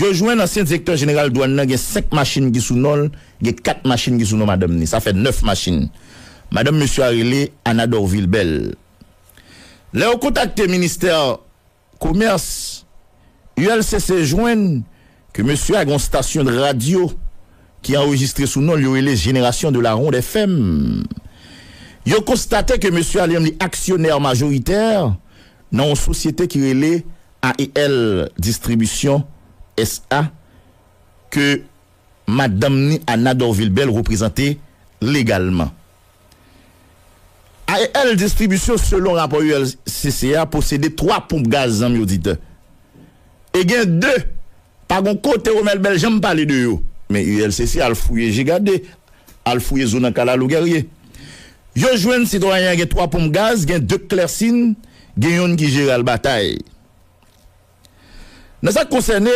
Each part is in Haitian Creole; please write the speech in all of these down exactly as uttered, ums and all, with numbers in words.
Yo jwenn ansyen direktè jeneral dwàn nan gen senk machin ki sou non l, gen kat machin ki sou non madanm ni. Sa fè nèf machin. Madanm mesye a rele Anador Vilbel. Lè yo kontakte ministè komès, U L C C jwenn ke mesye a gen yon stasyon de radyo ki anrejistre sou non l, yo rele Génération de la Ronde F M. Yo konstate ke mesye a li menm li aksyonè majoritè nan yon sosyete ki rele A E L Distribution S A ke madanm ni Anador Vilbel reprezante legalman. A E L Distribution, selon rapò U L C C a, posede twa ponp gaz, zanmi oditè. E gen de, pa gon kote Romel Bell janm pale de yo. Men U L C C al fouye je gade, al fouye zo nan kalalou Guerrier. Yo jwenn sitwayen an gen twa ponp gaz, gen de klèsin, gen yonn ki jere al batay. Nan sa k konsène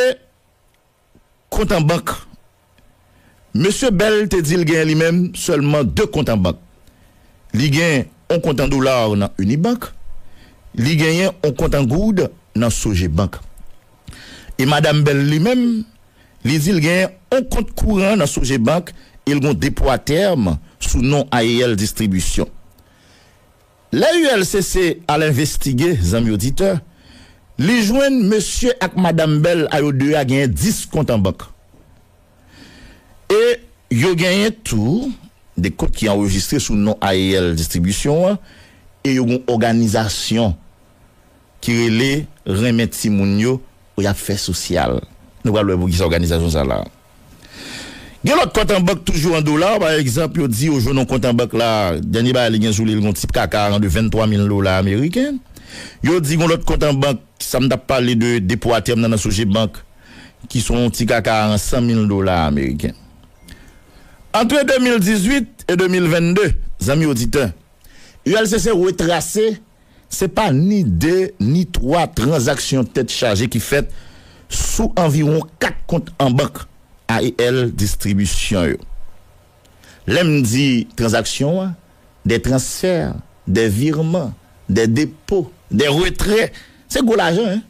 kont an bank, mesye Bell te di l gen li menm sèlman de kont an bank. Li gen yon kont an dola nan Unibank, li genyen yon kont an goud nan Sogebank. E madanm Bell li menm, li di l gen yon kont kouran nan Sogebank e l gen yon depo a tèm sou non A E L Distribution. Lè U L C C al envestige, zanmi oditè, li jwenn mesye ak madanm Bell a yo de a genyen dis kont an bank. E yo genyen tou de kont ki anrejistre sou non A E L Distribution an, e yo gen yon òganizasyon ki rele Renmen Timoun Yo, pou y ap fè sosyal. Nou pral wè poukisa òganizasyon sa la. Gen lòt kont an bank toujou an dola, pa egzanp, yo di yo jwenn yon kont an bank la, dènye bagay li gen sou li, li gen yon ti kaka de venntwa mil dola ameriken. Yo di gen lòt kont an bank, sa m t ap pale de depo a tèm nan, nan Sogebank, ki se yon ti kaka san mil dola ameriken. Antre de mil dizuit e de mil vennde, zanmi oditè, U L C C retrase se pa ni de ni twa tranzaksyon tèt chaje ki fèt sou anviwon kat kont an bank A E L Distribution yo. Lè m di tranzaksyon an, de transfè, de virman, de depo, de retrè, se gwo lajan, en.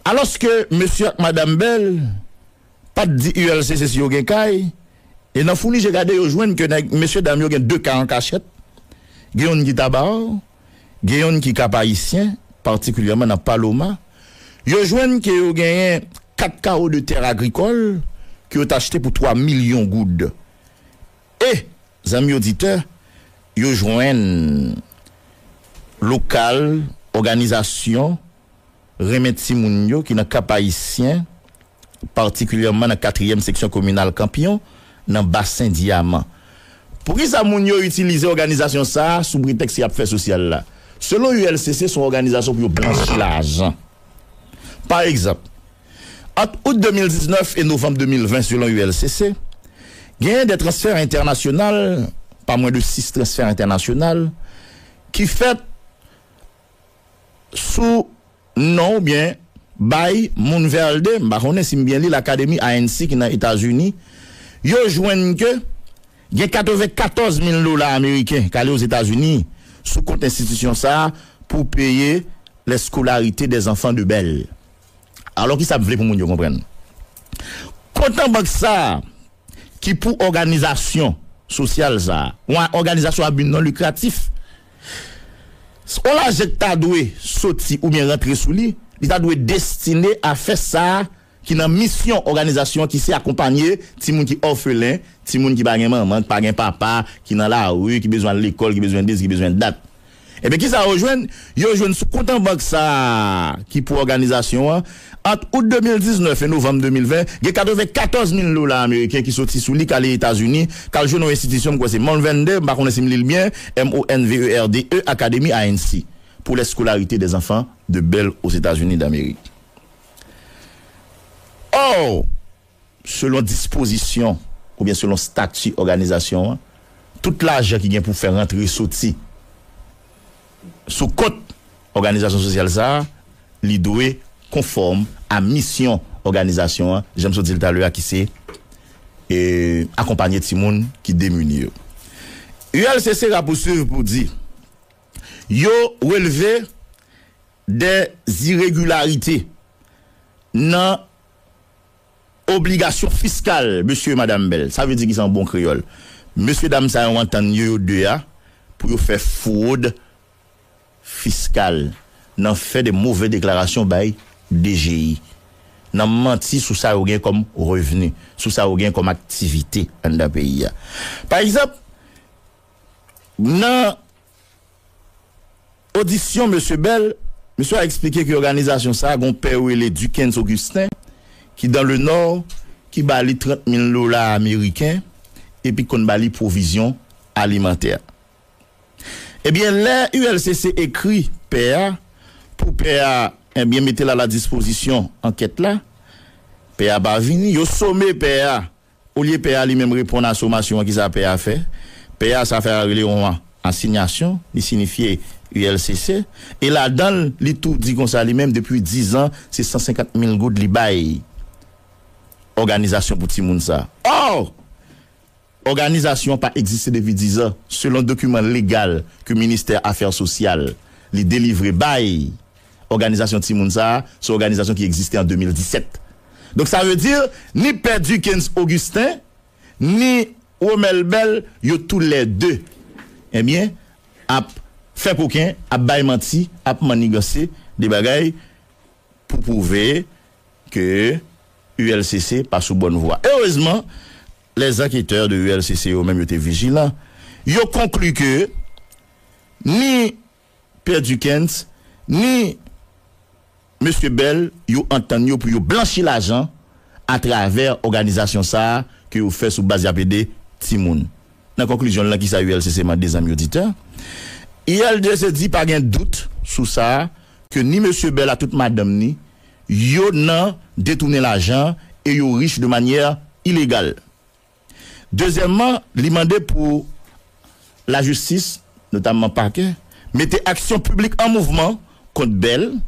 Alòske mesye ak madanm Bell pa t di U L C C si yo gen kay, e nan founi je gade yo jwenn ke nèg, mesye dam yo gen de kay an kachèt, gen youn ki Tabaw, gen youn ki Kap Ayisyen, patikilyèman nan Paloma. Yo jwenn ke yo genyen kat kawo de tè agrikòl ke yo t achte pou twa milyon goud. E, zanmi oditè, yo jwenn lokal òganizasyon Renmen Timoun Yo ki nan Kap Ayisyen, patikilyèman nan katriyèm seksyon kominal Kanpyon, nan Basen Dyaman. Poukisa moun yo itilize òganizasyon sa a sou pretèks y ap fè sosyal la? Selon U L C C, se yon òganizasyon pou yo blanchi lajan. Pa egzanp, ant out de mil diznèf e novanm de mil ven, selon U L C C, genyen de transfè entènasyonal, pa mwen de sis transfè entènasyonal, ki fèt sou non oubyen bay Moonverde, m pa konnen si m byen li l, Akademi I N C ki nan Etazini, yo jwenn ke gen katrevenkatòz mil dola ameriken k ale Ozetazini sou kont enstitisyon sa a pou peye les scolarités des enfants de Bell. Alò, kisa m vle pou moun yo konprann? Kont an bank sa a, ki pou òganizasyon sosyal sa a, yon òganizasyon a bi non likratif, yon lajan ki ta dwe soti oubyen rantre sou li, li ta dwe destine a fè sa a ki nan misyon òganizasyon an, ki se akonpanye timoun ki òfelen, timoun ki pa gen manman, ki pa gen papa, ki nan lari, ki bezwen al lekòl, ki bezwen desi, ki bezwen dat. Ebyen, kisa yo jwenn? Yo jwenn sou kont an bank sa a ki pou òganizasyon an, ant out de mil diznèf e novanm de mil ven, gen katrevenkatòz mil dola ameriken ki soti sou li k ale Etazini, k al jwenn yon enstitisyon, m kwè se Monverde, m pa konnen si m li l byen, M O N V E R D E, Academy I N C, pour les scolarités des enfants de Bell aux États-Unis d'Amérique. Or, selon dispozisyon oubyen selon stati òganizasyon an, tout lajan ki gen pou fè rantre soti sou kont òganizasyon sosyal sa a, li dwe konfòm a misyon òganizasyon an, jan m sot di l talè a, ki se, e, akonpanye timoun ki demini yo. U L C C rapousuiv pou di, yo relve des irrégularités nan obligasyon fiskal mesye e madanm Bell. Sa vle di ki sa an bon kreyòl? Mesye dam sa yo antann yo, yo de a, pou yo fè fwod fiskal, nan fè de move deklarasyon bay D G I, nan manti sou sa yo gen kòm revni, sou sa yo gen kòm aktivite anndan peyi a. Pa egzanp, nan odisyon mesye Bell, mesye a eksplike ke òganizasyon sa a gon pè yo rele Duckens Augustin, ki dans le Nord, ki ba li trant mil dola ameriken, epi konn ba li pwovizyon alimantè. Ebyen, lè U L C C ekri pè a, pou pè a, ebyen, mete l a la dispozisyon ankèt la, pè a pa vini, yo some pè a, olye pè a li menm reponn a somasyon an, kisa pè a fè? Pè a, sa fè a rele yon asinyasyon, li sinifye U L C C, e ladan l, li tou di konsa li menm, depi diz an, se san senkant mil goud li bay òganizasyon pou timoun sa. Ò! Òganizasyon an pa egziste depi diz an, selon dokiman legal ke Ministè Afè Sosyal li delivre bay òganizasyon timoun sa a, se òganizasyon ki egziste an de mil disèt. Donk, sa vle di, ni pè Duckens Augustin, ni Romel Bell, yo toulède, ebyen, ap fè koken, ap bay manti, ap manniganse de bagay pou pwouve ke U L C C pa sou bòn vwa. Erezman, lèzanketè de U L C C yo menm yo te vijilan. Yo konkli ke ni pè Duckens, ni mesye Bell, yo antann yo pou yo blanchi lajan atravè òganizasyon sa a ke yo fè sou baz y ap ede timoun. Nan konklizyon l lan, kisa U L C C mande, zanmi oditè? U L C C di pa gen dout sou sa a, ke ni mesye Bell a tout madanm ni, yo nan detounen lajan e yo rich de manyè ilegal. Dezyèmman, li mande pou lajistis, notamman pakè, mete aksyon piblik an mouvman kont Bell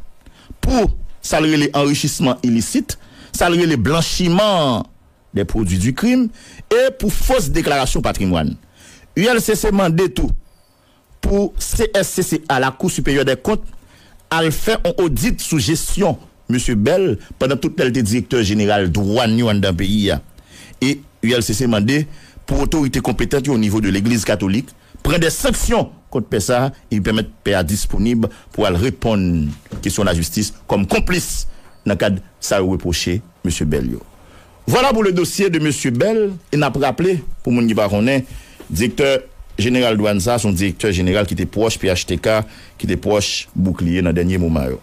pou sa l rele anrichisman ilisit, sa l rele blanchiman des produits du crime e pou fos deklarasyon patrimwàn. U L C C mande tou pou C S C C A, la Cour supérieure des comptes, al fè yon odit sou jesyon mesye Bell pandan tout lè l te direktè jeneral dwàn yo anndan peyi a. E U L C C mande pou otorite konpetan yo o nivo de Legliz Katolik pran de sanksyon kont pè sa a e pèmèt pè a disponib pou al reponn kesyon lajistis kòm konplis nan kad sa yo repwoche mesye Bell yo. Vwala pou le dosye de mesye Bell, e n ap raple, pou moun ki pa konnen, direktè jeneral dwàn sa a se yon direktè jeneral ki te pwòch P H T K, ki te pwòch Bouclier nan dènye moman yo.